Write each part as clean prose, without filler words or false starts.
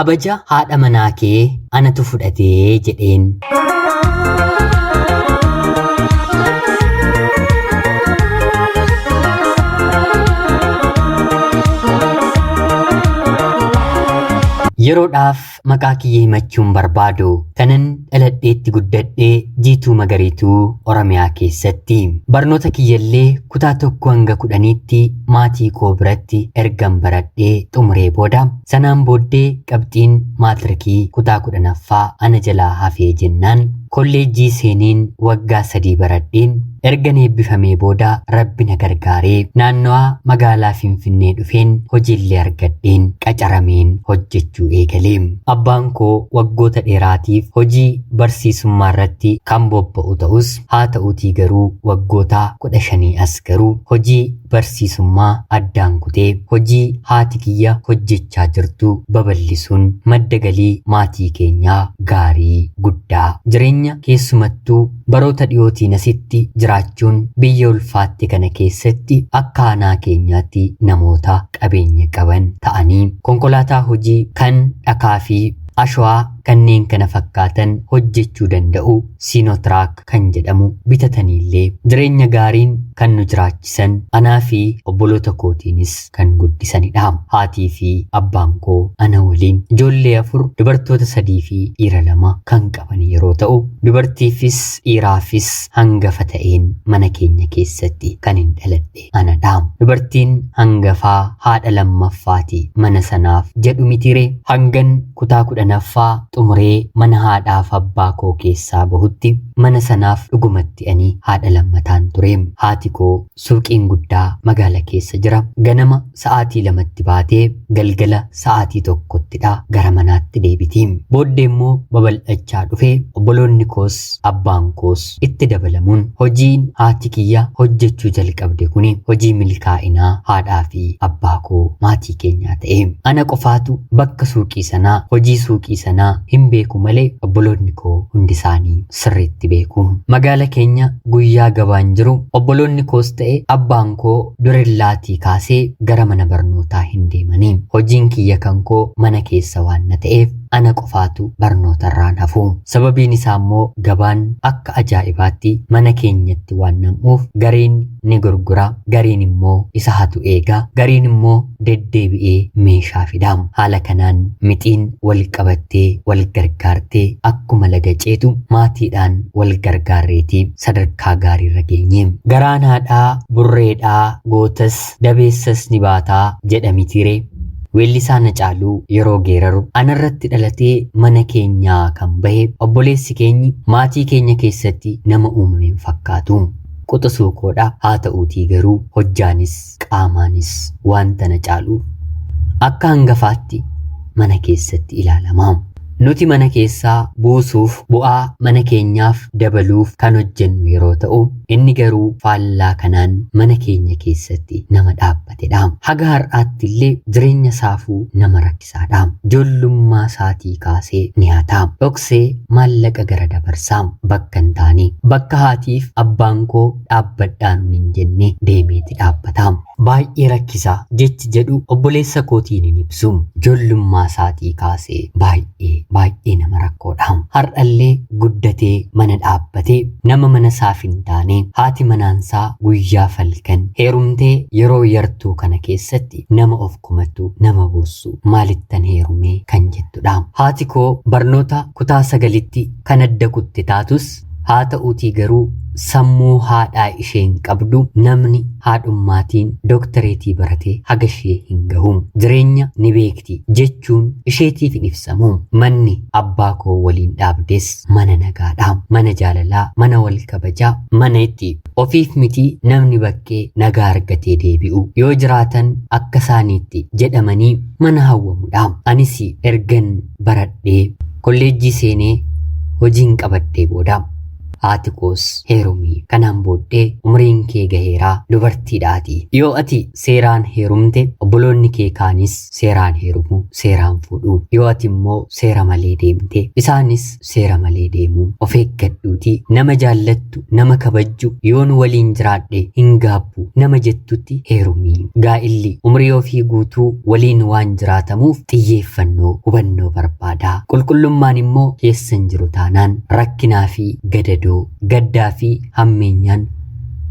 Kabaja haadha manaa kee anatu fudhatee jedheen. Yeroodhaaf maqaa kiyya himachuun barbaadu kanan dhaladheetti guddadhee Jiituu Magariituu Oromiyaa keessatti. Barnoota kiyyallee kutaa 1 hanga 10tti maatii koo biratti ergan baradhee xumuree booda sanaan booddee qabxiin maatirikii kutaa 10ffaa ana jalaa hafee jennaan kolleejjii seeneen waggaa 3 baradheen ergan eebbifamee booda Rabbi na gargaaree naannawaa magaalaa Finfinnee dhufeen hojiillee argadheen qacarameen hojjechuu eegale. Abbaan koo waggoota dheeraatiif hojii barsiisummaa irratti kan bobba'u ta'us haa ta'uutii garuu waggoota 15 as garuu hojii barsiisummaa addaan kutee hojii haati kiyya hojjechaa jirtu babal'isuun madda galii maatii keenyaa gaarii guddaa jireenya keessumattuu baroota dhiyootiin asitti jiraachuun biyya ulfaatte kana keessatti akka aanaa keenyaatti namoota qabeenya qaban ta'anii konkolaataa hojii kan dhakaa fi ashawaa kanneen kana fakkaatan hojjechuu danda'u Siinootiraak kan jedhamu bitataniillee jireenya gaariin kan nu jiraachisan anaa fi obboloota kootiinis kan guddisanidha. Haatii fi abbaan koo ana waliin ijoollee 4 dubartoota 3 fi dhiira 2 kan qaban yeroo ta'u dubartiifis dhiiraafis hangafa ta'een mana keenya keessatti kan hin dhaladhe anadha. Dubartiin hangafaa haadha lammaffaati mana sanaaf jedhu mitiiree? Hangan kutaa 10ffaa xumuree mana haadhaaf abbaa koo keessaa bahutti mana sanaaf dhugumatti ani haadha lammataan ture. Haati koo suuqiin guddaa magaala keessa jira. Ganama sa'aatii 2tti baatee galgala sa'aatii 1ttidha gara manaatti deebiti. Booddee immoo babal'achaa dhufe obboloonni koos abbaan koos itti dabalamuun hojiin haati kiyya hojjechuu jalqabde kuni hojii milkaa'inaa haadhaa fi abbaa koo maatii keenyaa ta'e. Ana qofaatu bakka suuqii sanaa hojii suuqii sanaa hin beeku malee obboloonni koo hundi isaanii sirriitti beeku. Magaala keenya guyyaa gabaan jiru obboloonni koos ta'e abbaan koo durillaatii kaasee gara mana barnootaa hin deemani. Hojiin kiyya kan koo mana keessa waan na ta'eef ana qofaatu barnootarraan hafu. Sababiin isaa immoo gabaan akka ajaa'ibaatti mana keenyatti waan nam'uuf gariin ni gurgura, gariin immoo isa hatu eega, gariin immoo deddeebi'ee meeshaa fida. Haala kanaan mixiin wal qabattee wal gargaartee akkuma laga ceetu maatiidhaan wal gargaarreeti sadarkaa gaariirra geenye. Garaan haadhaa burreedhaa gootas dabeessas ni baataa jedha mitiiree? Weellisaan Hacaaluu yeroo geeraru anarratti dhalatee mana keenyaa kan bahe obboleessi keenyi maatii keenya keessatti nama uumame hin fakkaatu. Quxisuu koodha haa ta'uutii garuu hojjaanis qaamaanis wanta na caaluuf akka hangafaatti mana keessatti ilaalama. Nuti mana keessaa buusuuf bu'aa mana keenyaaf dabaluuf kan hojjennu yeroo ta'u, inni garuu faallaa kanaan mana keenya keessatti nama dhaabbatedha. Haga har'aatti illee jireenya saafuu nama rakkisaadha. Ijoollummaa isaatii kaasee ni hata. Dhoksee maallaqa gara dabarsa. Bakka hin taane, bakka haatiif abbaan koo dhaabbadhaa nuun hin jenne deemeeti dhaabbata. Baay'ee rakkisa jechi jedhu obboleessa kootiin hin ibsu. Ijoollummaa isaatii kaasee baay'ee baay'ee nama rakkoodha. Har'allee guddatee mana dhaabbatee nama mana isaaf hin taane haati manaansaa guyyaa falkan heerumtee yeroo yartuu kana keessatti nama of komattu nama boossu maalittan heerumee kan jettudha. Haati koo barnoota kutaa 9tti kan adda kutte taatus haa ta'uutii garuu sammuu haadhaa isheen qabdu namni haadhummaatiin dooktareetii barate haga ishee hin gahu. Jireenya ni beekti jechuun isheetiif hin ibsamu. Manni abbaa koo waliin dhaabdes mana nagaadha. Mana jaalalaa, mana wal kabajaa, mana itti ofiif miti namni bakkee nagaa argatee deebi'u yoo jiraatan akka isaaniitti jedhamanii mana hawwamudha. Anis ergan baradhee kolleejjii seenee hojiin qabadhee booda Haati koos heerumi, kanaan booddee umriin kee gaheeraa, dubartiidhaati. Yoo ati seeraan heerumte obboloonni kee kaanis seeraan heerumu, seeraan fuudhu. Yoo ati immoo seera malee deemte isaanis seera malee deemu. Of eeggadhuuti nama jaallattu, nama kabajju, yoon waliin jiraadhe hin gaabbu nama jettutti heerumi. Gaa'illi umrii ofii guutuu waliin waan jiraatamuuf xiyyeeffannoo, hubannoo barbaada. Qulqullummaan immoo keessa hin jiru taanaan rakkinaa fi gadadoo, gaddaa fi hammeenyaan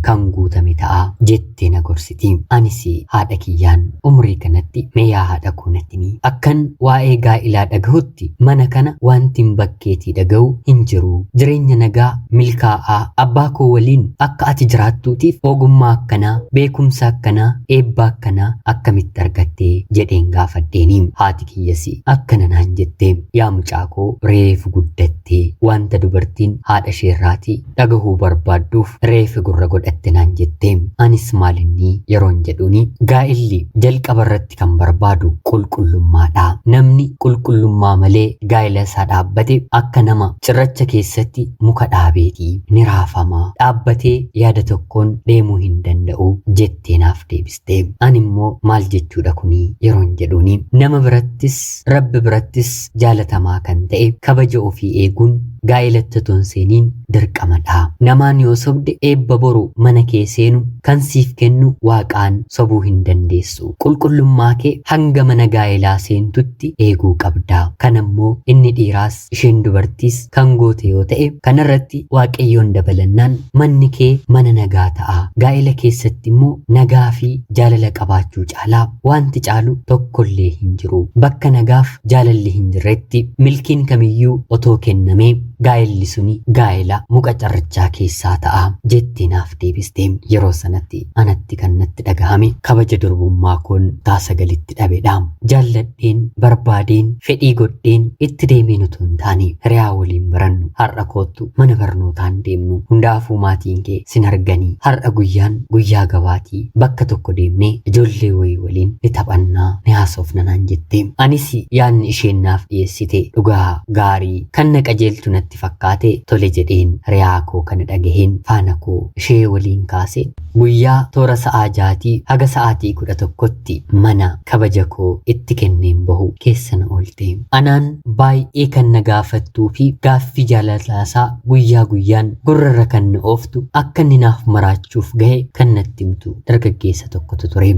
kan guutame ta'a jettee na gorsiti. Anis haadha kiyyaan umrii kanatti mee yaa haadha koo natti himi. Akkan waa'ee gaa'ilaa dhagahutti mana kana wanti hin bakkeetii dhagahu hin jiru. Jireenya nagaa milkaa'aa abbaa koo waliin akka ati jiraattuutiif ogummaa akkanaa, beekumsa akkanaa, eebba akkanaa akkamitti argattee jedheen gaafadheeni. Haati kiyyas akkana naan jette, yaa mucaa koo reefu guddattee wanta dubartiin haadha isheerraatii dhagahuu barbaadduuf reefu gurra godhatte naan jette. Anis maalinni yeroon jedhuuni gaa'illi jalqaba irratti kan barbaadu qulqullummaadha. Namni qulqullummaa malee gaa'ila isaa dhaabbate akka nama cirracha keessatti muka dhaabeeti, ni raafama, dhaabbatee yaada tokkoon deemuu hin danda'u jettee naaf deebiste. Ani immoo maal jechuudha kuni yeroon jedhuuni nama birattis rabbi birattis jaalatamaa kan ta'e kabaja ofii eeguun gaa'ilatti otoo hin seeniin dirqamadha. Namaan yoo sobde eebba boru mana kee seenu kan siif kennu waaqaan sobuu hin dandeessu. Qulqullummaa kee hanga mana gaa'ilaa seentutti eeguu qabda. Kanammoo inni dhiiraas isheen dubartiis kan goote yoo ta'e kanarratti waaqayyoon dabalannaan manni kee mana nagaa ta'a. Gaa'ila keessatti immoo nagaa fi jaalala qabaachuu caalaa wanti caalu tokkollee hin jiru. Bakka nagaaf jaalalli hin jirretti milkiin kamiyyuu otoo kennamee gaa'illi suni gaa'ila muka cirrachaa keessaa ta'a jettee naaf deebiste. Yeroo sanatti anatti kan natti dhagahame kabaja durbummaa koon taasagalitti dhabedha. Jaalladheen, barbaadeen, fedhii godheen itti deemeen otoo hin taane hiriyaa waliin barannu, har'a koottu mana barnootaan deemnu, hundaafuu maatiin kee sin arganii, har'a guyyaan guyyaa gabaatii bakka tokko deemnee ijoollee wayii waliin ni taphannaa, ni haasofna naan jette. Anis yaadni isheen naaf dhiyeessite dhugaa gaarii kan na qajeelchu natti fakkaate tole jedheen hiriyaa koo kana dhagaheen faana koo ishee waliin kaase. Guyyaa toora sa'aa 6 haga sa'aatii 11tti mana kabaja koo itti kenneen bahu keessa na oolte. Anaan baay'ee kan na gaafattuu fi gaaffii jaalalaasaa guyyaa guyyaan gurrarra kan na ooftu akka inni naaf maraachuuf gahe kan natti himtu dargaggeessa tokkotu ture.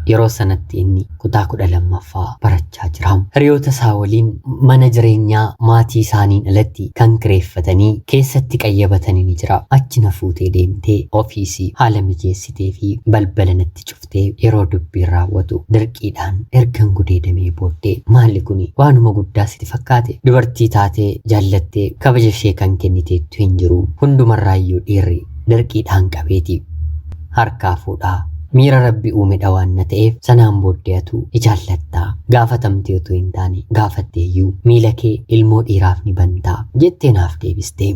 Yeroo sanatti inni kutaa 12ffaa barachaa jira. Hiriyoota isaa waliin mana jireenyaa maatii isaaniin alatti kan kireeffatanii keessatti qayyabatanii ni jira. Achi na fuutee deemtee ofiisii haala mijeessitee fi balbala natti cuftee yeroo dubbiin raawwatu dirqiidhaan ergan gudeedamee booddee maalli kuni waanuma guddaa sitti fakkaate? Dubartii taatee jaallattee kabaja ishee kan kenniteettu hin jiru. Hundumarraayyuu dhiirri dirqiidhaan qabeeti harkaa fuudhaa. Miira rabbi uumedha waan na ta'eef sanaan booddee atu ni jaallattaa. Gaafatamtee otoo hin taane gaafatteeyyuu miila kee ilmoo dhiiraaf ni bantaa jettee naaf deebiste.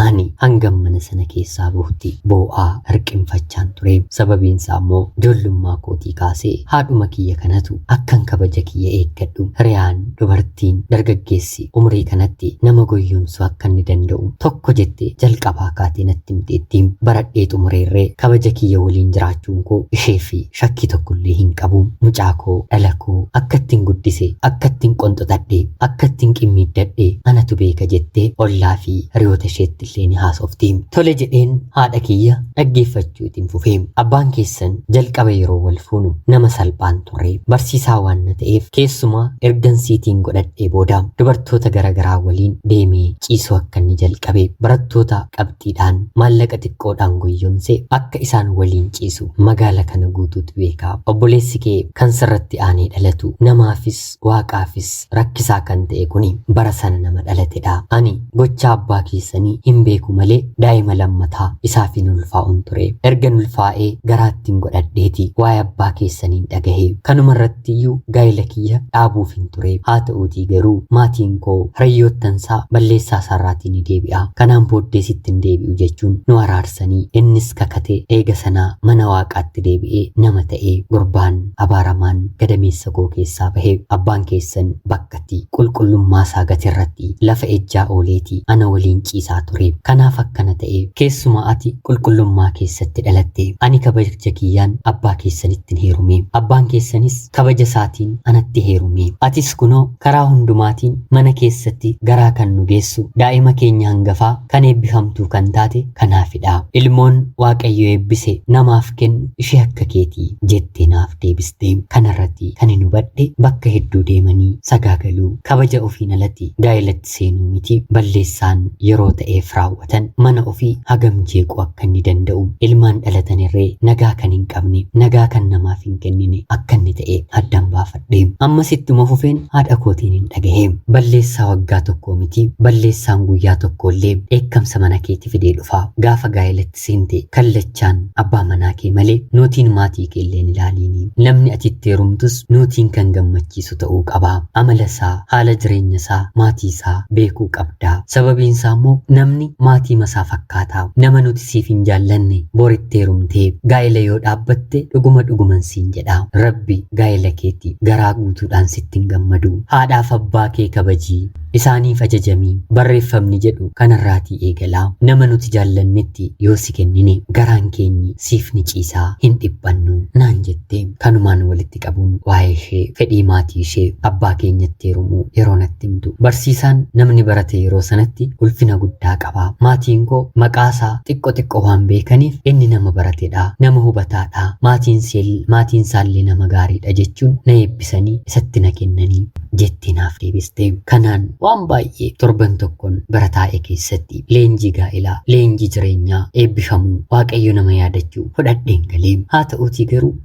Ani hangam mana sana keessaa bahutti boo'aa hirqinfachaan ture. Sababiin isaa immoo ijoollummaa kootii kaasee haadhuma kiyya kanatu akkan kabaja kiyya eeggadhu, hiriyaan, dubartiin, dargaggeessi umrii kanatti nama goyyomsuu akka inni danda'u tokko jettee jalqabaa kaatee natti himteetti. Baradhee xumureerree kabaja kiyya waliin jiraachuun koo ishee fi shakkii tokkollee hin qabu. Mucaa koo, dhala koo akka ittiin guddise, akka ittiin qonxoxadhe, akka ittiin qimmiiddadhe anatu beeka jettee ollaa fi hiriyoota isheetti illee ni haasofti. Tole jedheen haadha kiyya dhaggeeffachuu ittiin fufee. Abbaan keessan jalqaba yeroo wal fuunu nama salphaan turre. Barsiisaa waan na ta'eef keessumaa ergan siitiin godhadhee booda dubartoota garaagaraa waliin deemee ciisuu akka inni jalqabe, barattoota qabxiidhaan maallaqa xiqqoodhaan goyyomse akka isaan waliin ciisu magaala kana guutuutu beeka. Obboleessi kee kan sirratti aanee dhalatu namaafis waaqaafis rakkisaa kan ta'e kuni bara sana nama dhalatedha. Ani gocha abbaa keessanii hin beeku malee daa'ima lammataa isaaf hin ulfaa'uun ture. Ergan ulfaa'ee garaattiin godhadheeti waa'ee abbaa keessaniin dhagahe. Kanuma irratti iyyuu gaa'ila kiyya dhaabuuf hin ture. Haa ta'uutii garuu maatiin koo hiriyyoottansaa balleessaa isaarraatii ni deebi'a. Kanaan booddee sitti hin deebi'u jechuun nu araarsanii innis kakate eega sanaa mana waaqaatti deebi'ee nama ta'ee gurbaan abaaramaan gadameessa koo keessaa bahe. Abbaan keessan bakkatti qulqullummaa isaa gatirratti lafa ejjaa ooleeti ana waliin ciisaa ture. ture. Kanaaf akkana ta'e. Keessumaa ati qulqullummaa keessatti dhalatte. Ani kabaja kiyyaan abbaa keessanittin heerume. Abbaan keessanis kabaja isaatiin anatti heerume. Atis kunoo karaa hundumaatiin mana keessatti garaa kan nu geessu daa'ima keenya hangafaa kan eebbifamtuu kan taate kanaafidha. Ilmoon Waaqayyo eebbise namaaf kennu ishee akka keetii jettee naaf deebiste. Kanarratti kan hin hubadhe bakka hedduu deemanii sagaagaluu kabaja ofiin alatti gaa'elatti seenuu miti balleessaan yeroo ta'eef raawwatan mana ofii hagam jeequu akka inni danda'u ilmaan dhalatan irree nagaa kan hin qabne nagaa kan namaaf hin kennine akka inni ta'e addan baafadhe. Ammas ittuma fufeen haadha kootiin hin dhagahe. Balleessaa waggaa tokkoo miti balleessaan guyyaa tokko illee dheekkamsa mana keetti fidee dhufa. Gaafa gaa'elatti seente kallachaan abbaa manaa kee malee nootiin maatii kee illee hin ilaaliini. Namni ati itti heerumtus nootiin kan gammachiisu ta'uu qaba. Amala isaa, haala jireenya isaa, maatii isaa beekuu qabda. Sababiin isaa immoo namni maatii masaa fakkaata. Nama nuti siif hin jaallanne boritti heerumtee gaa'ela yoo dhaabbatte dhuguma dhuguman siin jedha. Rabbi gaa'ela keetti garaa guutuudhaan sitti hin gammadu. Haadhaaf abbaa kee kabajii. Isaaniif ajajamii. Barreeffamni jedhu kanarraatii eegalaa. Nama nuti jaallannetti yoo si kennine garaan keenyi siif ni ciisaa hin dhiphannu naan jette. Kanumaan walitti qabuun waa'ee ishee, fedhii maatii ishee, abbaa keenyatti heerumuu yeroo natti himtu. Barsiisaan namni barate yeroo sanatti ulfina guddaa qaba. Maatiin koo maqaa isaa xiqqo xiqqo waan beekaniif inni nama baratedha, nama hubataadha, maatiin isaallee nama gaariidha jechuun na eebbisanii isatti na kennanii jettee naaf deebiste. Kanaan waan baay'ee torban tokkoon bara taa'e keessatti leenjii gaa'elaa, leenjii jireenyaa, eebbifamuu, Waaqayyo nama yaadachuu fudhadheen galee. Haa ta'uutii garuu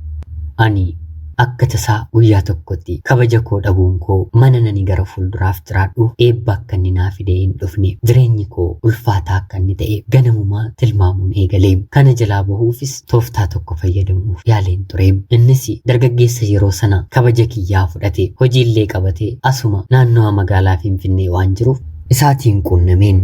ani akka tasaa guyyaa tokkotti kabaja koo dhabuun koo mana nani gara fuulduraaf jiraadhuuf eebba akka inni naa fidee hin dhufne jireenyi koo ulfaataa akka inni ta'e ganamumaa tilmaamuun eegalee. Kana jalaa bahuufis tooftaa tokko fayyadamuuf yaaleen ture. Innis dargaggeessa yeroo sana kabaja kiyyaa fudhate hojiillee qabate asuma naannoo magaalaa Finfinnee waan jiruuf isaatiin quunnameen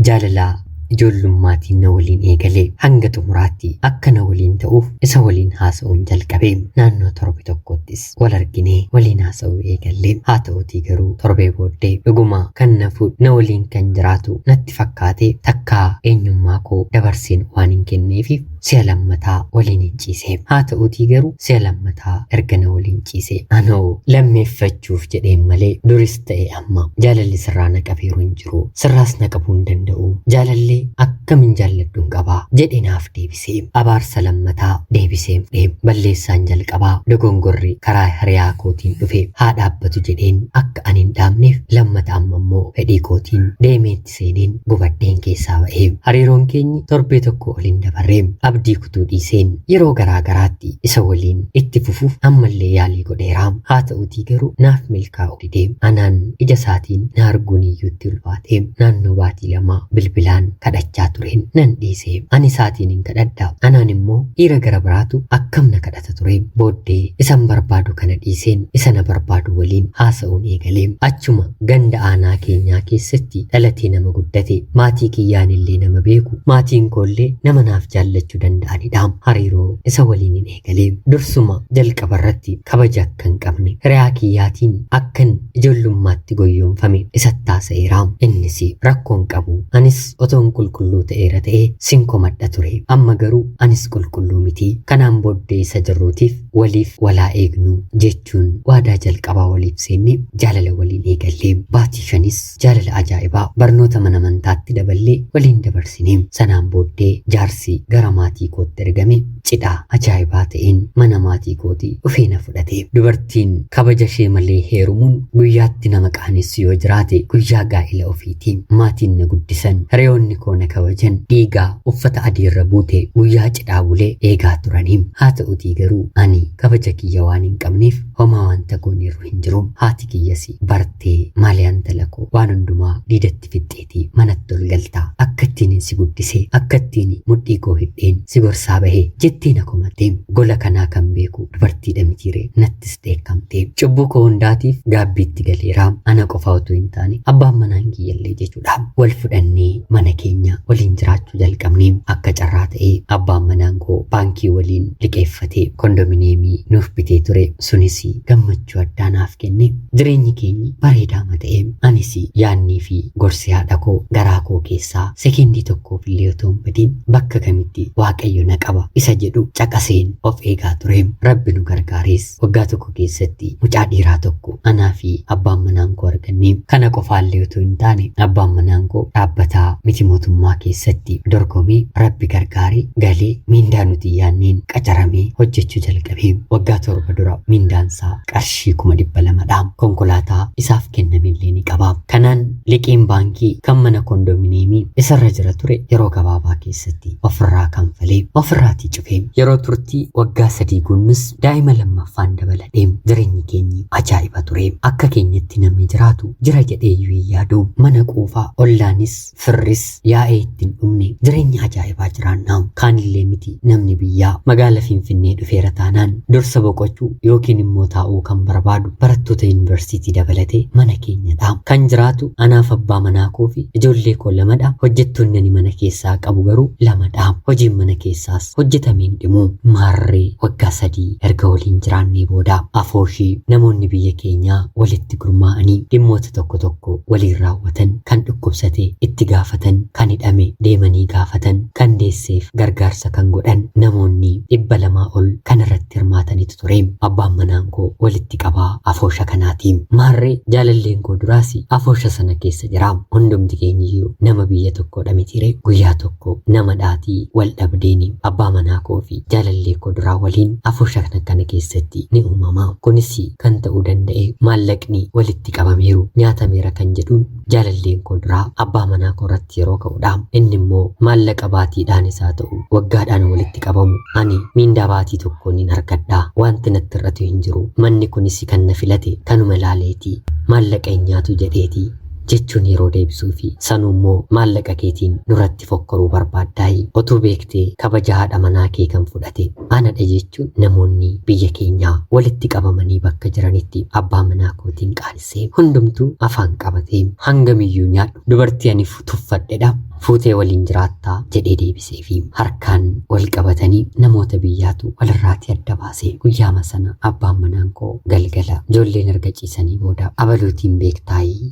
jaalalaa ijoollummaatiin na waliin eegale hanga xumuraatti akka na waliin ta'uuf isa waliin haasa'uun jalqabe. Naannoo torbe tokkottis wal arginee waliin haasa'uu eegalle. Haa ta'uutii garuu torbee booddee dhuguma kan na fuudhu na waliin kan jiraatu natti fakkaate takkaa eenyummaa koo dabarseen waan hin kenneefiif si'a lammataa waliin hin ciise. Haa ta'uutii garuu si'a lammataa erga na waliin ciise anoo lammeeffachuuf jedheen malee duris ta'e amma jaalalli sirraa na qabeeru hin jiru, sirraas na qabuu hin danda'u, jaalallee akkamin jaalladhuun qabaa jedhe naaf deebisee. Abaarsa lammataa deebisee fudhee balleessaan jalqabaa dogongorri karaa hiriyaa kootiin dhufe haa dhaabbatu jedheen akka ani hin dhaabneef lammata amma immoo fedhii kootiin deemeetti seeneen gubadheen keessaa ba'ee. Hariiroon keenyi torbee tokko ol hin dabarree abdii kutuu dhiiseen yeroo garaa garaatti isa waliin itti fufuuf ammallee yaalii godheera. Haa ta'uutii garuu naaf milkaa'uu didee anaan ija isaatiin na arguun iyyuutti ulfaate. Naannoo baatii 2 bilbilaan kadhachaa tureen nan dhiise. Ani isaatiin hin kadhadha, anaan immoo dhiira gara biraatu akkam na kadhata ture. Booddee isan barbaadu kana dhiiseen isa na barbaadu waliin haasa'uun eegalee. Achuma ganda aanaa keenyaa keessatti dhalatee nama guddate, maatii kiyyaan illee nama beeku, maatiin koollee nama naaf jaallachuu danda'anidha. Hariiroo isa waliin hin eegalee. Dursuma jalqaba irratti kabaja akka hin qabne hiriyaa kiyyaatiin akkan ijoollummaatti goyyoomfame isatti haasa'eera. Innis rakkoon qabu, anis otoon qulqulluu ta'eera ta'ee sin komadha ture. Amma garuu anis qulqulluu miti. Kanaan booddee isa jirruutiif waliif walaa eegnu jechuun waadaa jalqabaa waliif seenne jaalala waliin eegalle. Baatii 5 jaalala ajaa'ibaa barnoota mana amantaatti daballee waliin dabarsine. Sanaan booddee jaarsi gara maatii kootti ergame cidha ajaa'ibaa ta'een mana maatii kootii dhufee na fudhate. Dubartiin kabaja ishee malee heerumuun guyyaatti nama qaanessu yoo jiraate guyyaa gaa'ela ofiiti. Maatiin na guddisan, hiriyoonni koo na kabajan, dhiigaa uffata adiirra buute guyyaa cidhaa bulee eegaa turanii. Haa ta'utii garuu ani kabaja kiyya waan hin qabneef homaa wanta goonirru hin jiru. Haati kiyyas bartee maali antala koo waan hundumaa diidatti fixxeetii manatti ol galtaa, akka ittiin si guddise, akka ittiin mudhii koo hidheen jedheen si gorsaa bahe jettee na komatte. Gola kanaa kan beeku dubartiidha mitiire, nattis dheekkamte. Cubbuu koo hundaatiif gaabbiitti galeera. Ana qofa utuu hin taane abbaan manaan kiyyallee jechuudha. Wal fudhannee mana keenya waliin jiraachuu jalqabne. Akka carraa ta'ee abbaan manaan koo baankii waliin liqeeffatee kondominiyeemii nuuf bitee ture. Sunis gammachuu addaa naaf kenne. Jireenyi keenyi bareedaama ta'e. Anis yaannii fi gorsi haadha koo garaa koo keessaa sekendii tokkoof illee otoo hin badin bakka kamitti Waaqayyo na qaba isa jedhu caqaseen of eegaa ture. Rabbi nu gargaares waggaa tokko keessatti mucaa dhiiraa tokko anaa fi abbaan manaan koo arganne. Kana qofaallee otoo hin taane abbaan manaan koo dhaabbataa miti mootummaa keessatti dorgomee Rabbi gargaaree galee miindaa nuti yaanneen qacaramee hojjechuu jalqabe. Waggaa 7 dura miindaansaa qarshii 200,000dha. Konkolaataa isaaf kennamillee ni qaba. Kanaan liqiin baankii kan mana kondominiyeemii isarra jira ture yeroo gabaabaa keessatti ofirraa kanfalee ofirraatii cufe. Yeroo turtii waggaa 3 guunnus daa'ima lammaffaan dabaladhe. Jireenyi keenyi ajaa'iba ture. Akka keenyatti namni jiraatu jira jedhee iyyuu hin yaadu. Mana quufaa ollaanis firris yaa'ee ittiin dhumne jireenya ajaa'ibaa jiraanna. Kaanillee miti namni biyyaa magaala Finfinnee dhufeera taanaan dursa boqochuu yookiin immoo taa'uu kan barbaadu barattoota yuunivarsiitii dabalatee mana keenyadha. Kan jiraatu anaaf abbaa manaa koo fi ijoollee koo lamadha. Hojjettoonni ani mana keessaa qabu garuu lamadha. Hojiin mana keessaas hojjetameen dhimu. Maarree waggaa 3 erga waliin jiraannee booda afooshii namoonni biyya keenyaa walitti gurmaa'anii dhimmoota tokko tokko waliin raawwatan, kan dhukkubsate itti gaafatan, kan hidhame deemanii gaafatan, kan deesseef gargaarsa kan godhan namoonni 200 ol kan irratti hirmaatanitu ture. Abbaan manaan koo walitti qabaa afoosha kanaati. Maarree jaalalleen koo duraas afoosha sana keessa jira. Hundumti keenyiyyuu nama biyya tokkodha mitiire. Guyyaa tokko nama dhaatii wal dhabdeeni abbaa manaa koo fi jaalallee koo duraa waliin afoosha kana keessatti ni uumama. Kunis kan ta'uu danda'e maallaqni walitti qabameeru nyaatameera kan jedhuun jaalalleen koo duraa abbaa manaa koo irratti yeroo ka'udha. Inni immoo maallaqa baatiidhaan isaa ta'u waggaadhaan walitti qabamu ani miindaa baatii tokkoon hin argadha. Wanti natti hir'atu hin jiru. Manni kunis kan na filate kanuma ilaaleeti. Maallaqa hin nyaatu jedheeti jechuun yeroo deebisuu fi sanuu immoo maallaqa keetiin nurratti fokkoruu barbaaddaayi. Otuu beektee kabaja haadha manaa kee kan fudhate anadha jechuun namoonni biyya keenyaa walitti qabamanii bakka jiranitti abbaa manaa kootiin qaanessee hundumtuu afaan qabatee hangamiyyuu nyaadhu dubartii ani tuffadhedha fuutee waliin jiraattaa jedhee deebisee fi harkaan wal qabatanii namoota biyyaatu walirraatii adda baase. Guyyaama sana abbaan manaan koo galgala ijoolleen erga ciisanii booda abaluutiin beektaayii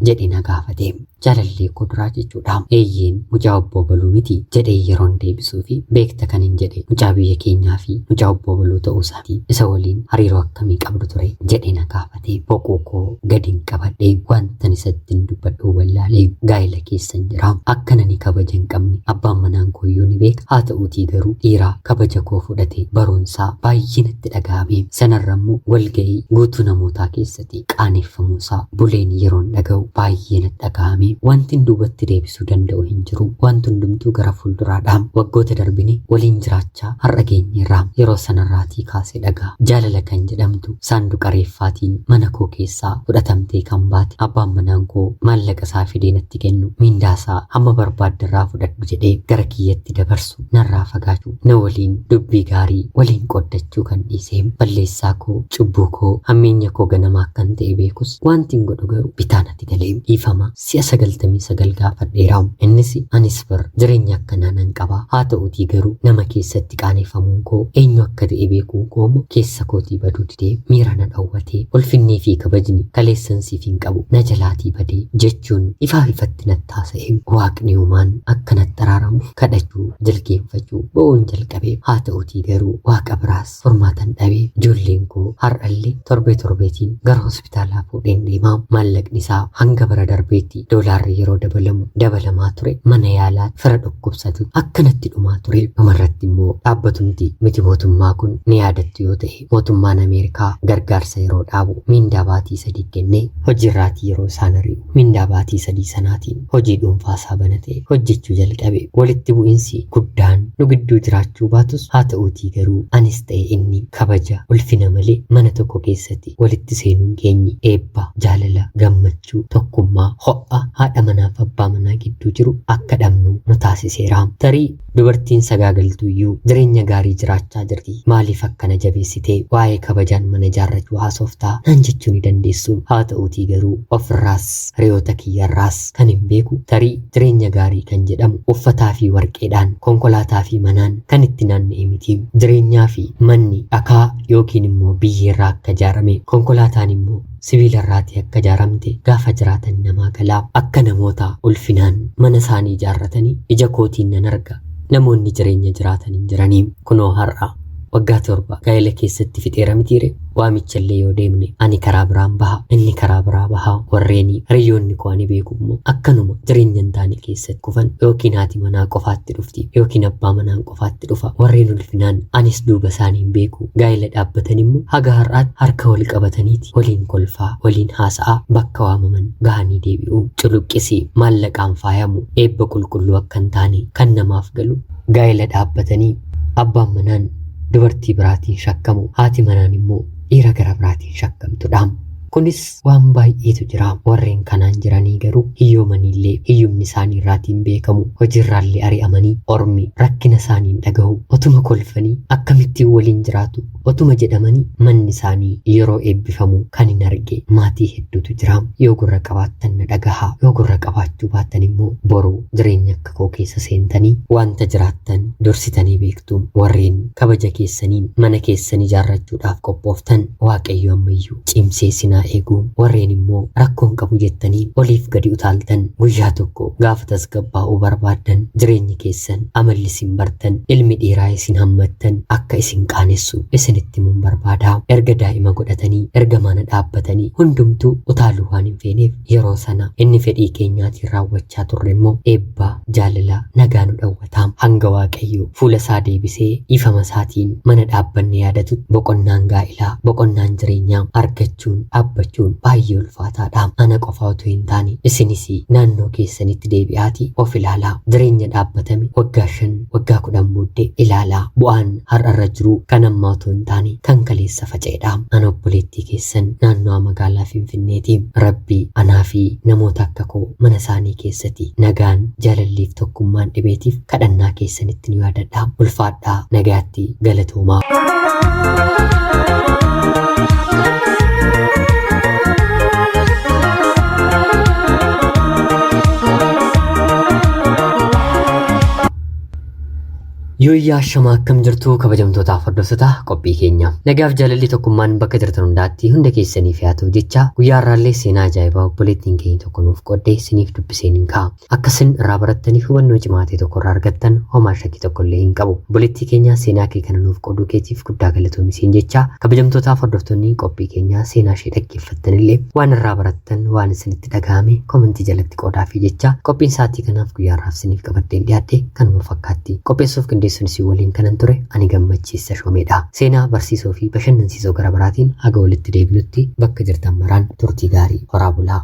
jedhe na gaafate. Jaalallee koo duraa jechuudha. Eeyyeen mucaa obbo Baluu miti jedhee yeroon deebisuu fi beekta kan hin jedhe mucaa biyya keenyaa fi mucaa obbo Baluu ta'uu isaati. Isa waliin hariiroo akkamii qabdu ture jedhe na gaafate. Boquu koo gadiin qabadhe wantan isatti hin dubbadhu wallaalee gaa'ela keessan jira. Akka nani kabaja hin qabne abbaan manaan koo iyyuu ni beeka. Haa ta'uutii garuu dhiiraa kabaja koo fudhate baruunsaa baay'ee natti dhaga'ame. Sanarra immoo walga'ii guutuu namootaa keessatti qaaneffamuusaa buleen yeroon dhaga'u baay'ee natti dhaga'ame. Wanti duubatti deebisuu danda'u hin jiru. Wanti hundumtuu gara fuulduraadha. Waggoota darbine waliin jiraachaa har'a geenyeerra. Yeroo sanarraatii kaasee dhagaa jaalala kan jedhamtu saanduqa reeffaatiin mana koo keessaa fudhatamtee kan baate abbaan manaan koo maallaqa isaa fidee natti kennu miindaa isaa hamma barbaadderraa fudhadhu jedhee gara kiyyatti dabarsu narraa fagaachuu na waliin dubbii gaarii waliin qoddachuu kan dhiisee balleessaa koo cubbuu koo hammeenya koo ganamaa akkan ta'e beekus wanti hin godhu garuu bitaa natti galee dhiifama si'a 99 gaafadheera. Innis anis bar jireenya akkanaa nan qaba. Haa ta'uutii garuu nama keessatti qaaneffamuun koo eenyu akka ta'e beekuun koo immoo keessa kootii baduu didee miira na dhowwatee ulfinnii fi kabajni kaleessan siif hin qabu na jalaatii badee jechuun ifaa ifatti natti haasa'e. Waaqni uumaan akka natti araaramuuf kadhachuu jilgeenfachuu bo'uun jalqabe. Haa ta'uutii garuu waaqa biraas furmaatan dhabee ijoolleen koo har'allee torbee torbeetiin gara hospitaalaa fuudheen deemaa. Maallaqni isaa hanga bara darbeetti doolaarri yeroo dabalamu dabalamaa ture. Mana yaalaa fira dhukkubsatu akkanatti dhumaa ture. Dhumarratti immoo dhaabbatumti miti mootummaa kun ni yaadattu yoo ta'e mootummaan Ameerikaa gargaarsa yeroo dhaabu miindaa baatii 3 kennee hojiirraatii yeroo isaan isaan ari'u mindaa baatii 3 sanaatiin hojii dhuunfaa isaa banatee hojjechuu jalqabe. Walitti bu'insi guddaan nu gidduu jiraachuu baatus haa ta'uutii garuu anis ta'e inni kabaja ulfina malee mana tokko keessatti walitti seenuun keenyi eebba, jaalala, gammachuu, tokkummaa, ho'a haadha manaaf abbaa manaa gidduu jiru akka dhabnu nu taasiseera. Tarii dubartiin sagaagaltuu iyyuu jireenya gaarii jiraachaa jirti. Maaliif akkana jabeessitee waa'ee kabajaan mana ijaarrachuu haasoftaa naan jechuu ni dandeessu. Haa ta'uutii garuu ofirraas hiriyoota kiyyarraas kan hin beeku tarii jireenya gaarii kan jedhamu uffataa fi warqeedhaan konkolaataa fi manaan kan itti naanna'e miti. Jireenyaa fi manni dhakaa yookiin immoo biyyeerraa akka ijaarame konkolaataan immoo sibiilarraatii akka ijaaramte gaafa jiraatan namaa galaa. Akka namoota ulfinaan mana isaanii ijaarratanii ija kootiin nan arga. Namoonni jireenya jiraatan hin jiranii. Kunoo har'a waggaa 7 gaa'ela keessatti fixeera mitiire. Waamichallee yoo deemne ani karaa biraan baha, inni karaa biraa baha. Warreen hiriyoonni koo ani beeku immoo akkanuma jireenya hin taane keessatti kufan yookiin haati manaa qofaatti dhufti yookiin abbaa manaan qofaatti dhufa. Warreen ulfinaan anis duuba isaanii hin beeku. Gaa'ela dhaabbatan immoo haga har'aatti harka wal qabataniiti waliin kolfaa waliin haasa'aa bakka waamaman gahanii deebi'u. Culuqqisi maallaqaan faayamu eebba qulqulluu akka hin taane kan namaaf galu. Gaa'ela dhaabbatanii abbaan manaan dubartii biraatiin shakkamu, haati manaan immoo dhiira gara biraatiin shakkamtudha. Kunis waan baay'eetu jira. Warreen kanaan jiranii garuu hiyyoomaniillee hiyyumni isaanii irraatiin beekamu, hojiirraallee ari'amanii ormi rakkina isaaniin dhagahu, otuma kolfanii akkamittiin waliin jiraatu otuma jedhamanii manni isaanii yeroo eebbifamu kan hin arge maatii hedduutu jira. Yoo gurra qabaattan na dhagahaa, yoo gurra qabaachuu baattan immoo boru jireenya akka koo keessa seentanii wanta jiraattan dursitanii beektu. Warreen kabaja keessaniin mana keessan ijaarrachuudhaaf qophooftan Waaqayyo ammayyuu cimsee sinaa eegu. Warreen immoo rakkoon qabu jettanii oliif gadi utaaltan guyyaa tokko gaafa tasgabbaa'uu barbaaddan jireenyi keessan amalli isin bartan ilmi dhiiraa isin hammattan akka isin qaanessu isinitti himuun barbaada. Erga daa'ima godhatanii erga mana dhaabbatanii hundumtuu utaaluu waan hin feeneef yeroo sana inni fedhii keenyaatiin raawwachaa turre immoo eebba jaalala nagaa nu dhawwata. Hanga Waaqayyo fuula isaa deebisee dhiifama isaatiin mana dhaabbanne yaadatu boqonnaan gaa'ilaa boqonnaan jireenyaa argachuun dhaabbachuun baay'ee ulfaataadha. Ana qofa otoo hin taane isinis naannoo keessanitti deebi'aatii of ilaalaa. Jireenya dhaabbatame waggaa 5 waggaa 10 booddee ilaalaa. Bu'aan har'arra jiru kan ammaa otoo hin taane kan kaleessa faca'edha. Ana obboleettii keessan naannoo magaalaa Finfinneeti. Rabbi anaa fi namoota akka koo mana isaanii keessatti nagaan jaalalliif tokkummaan dhibeetiif kadhannaa keessanitti nu yaadadha. Ulfaadhaa, nagaatti, galatoomaa. Yooyyaa shamaa akkam jirtu kabajamtootaaf hordoftoota qophii keenya. Nagaaf jaalalli tokkummaan bakka jirtan hundaatti hunda keessaniif haa ta'u jecha guyyaa har'aallee seenaa ajaa'ibaa obboleettiin keenya tokko nuuf qoodde isiniif dubbiseen hin ka'a. Akka isin irraa barattaniif hubannoo cimaa ta'e tokko irraa argattan homaa shakkii tokko illee hin qabu. Obboleettii keenya seenaa kee kana nuuf qooduu keetiif guddaa galatoomi siin jecha kabajamtootaaf hordoftoonni qophii keenyaa seenaa ishee dhaggeeffattanillee waan irraa barattan waan isinitti dhaga'ame komentii jalatti qoodaafii jecha qophiin sa'aatii kanaaf guyyaa har'aaf isiniif qabadheen dhiyaadhe kanuma fakkaatti. Qopheessuuf qindeessuun isin waliin kanan ture ani Gammachiis Tashoomeedha. Seenaa barsiisoo fi bashannansiisoo gara biraatiin haga walitti deebinutti bakka jirtan maraan turtii gaarii horaa bulaa.